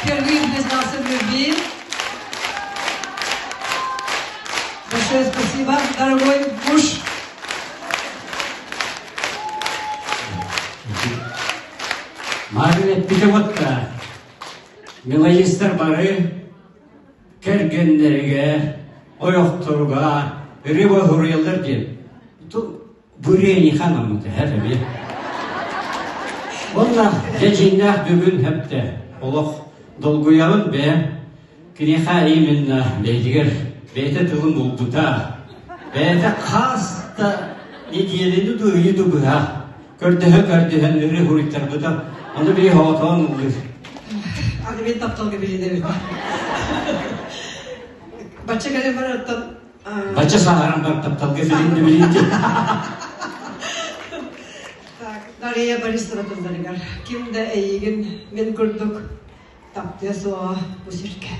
впервые признался в любви. Большое спасибо, дорогой муж. Марина эппитэ Мелодистар бары кэргэннэригэр, ойохторугар ырыа суруйаллар диэн. Бурени ханаммыт эһэр эбиэ. Уонна дьэ дьиҥнээх бүгүн хэптэ олох долгуйабын бэйэм киниэхэ именно бэйэтигэр бэйэтэ тылын булбута. Бэйэтэ хас да нэдиэлэни ду ыйы ду быһа көрдөһө-көрдөһөн ырыа суруйтарбыта. Ону бии хоотоон ыллыр. Аны мен тапталга билинэбин. Бачча кэлэн барартан Бачча сааһыран бар тапталга билинди билинди. Так, Дария Борисова тылларыгар ким да эйигин мин курдук таптыа суоҕа бу сиргэ.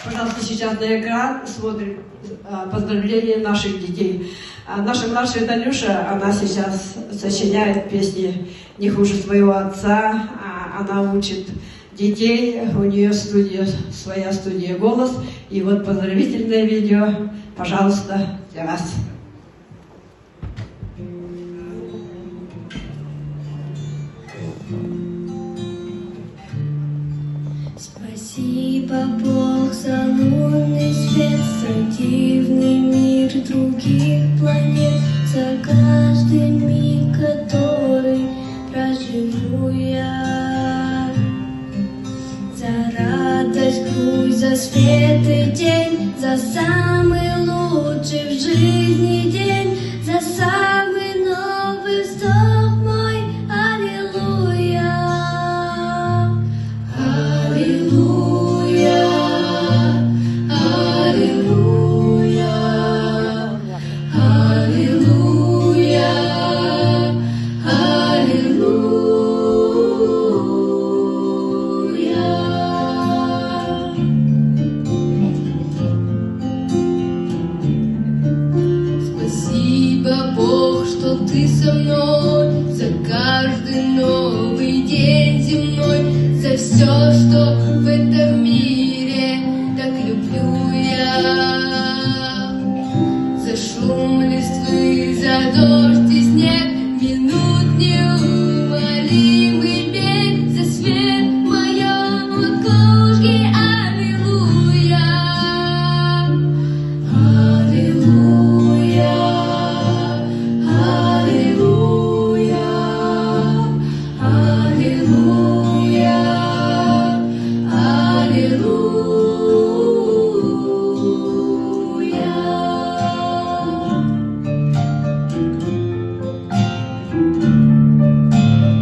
Пожалуйста, сейчас на экран смотрим поздравления наших детей. Наша младшая Танюша, она сейчас сочиняет песни не хуже своего отца. Она учит детей, у нее студия, своя студия «Голос». И вот поздравительное видео, пожалуйста, для вас. Бог, что ты со мной, за каждый новый день земной, за все, что в этом мире так люблю я. За шум листвы, за дождь и снег, минут неумолимый бег, за свет в моем окошке, аллилуйя, аллилуйя, аллилуйя, аллилуйя, аллилуйя.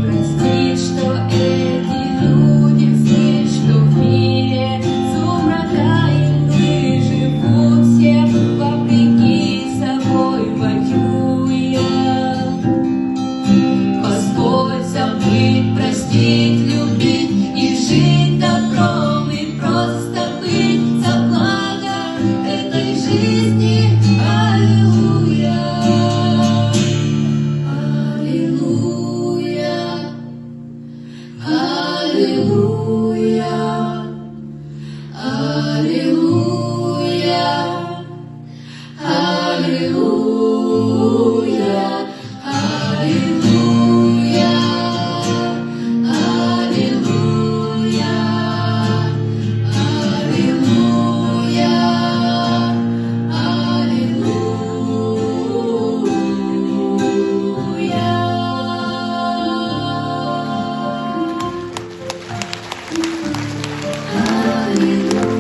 Прости, что эти люди злы, что в мире сумрака и мглы живут все вопреки собой воюя. Позволь забыть, простить, любить и жить добром и просто быть за благо этой жизни. Аллилуйя, аллилуйя, аллилуйя, аллилуйя, аллилуйя, аллилуйя, аллилуйя, аллилуйя, аллилуйя. Аллилуйя.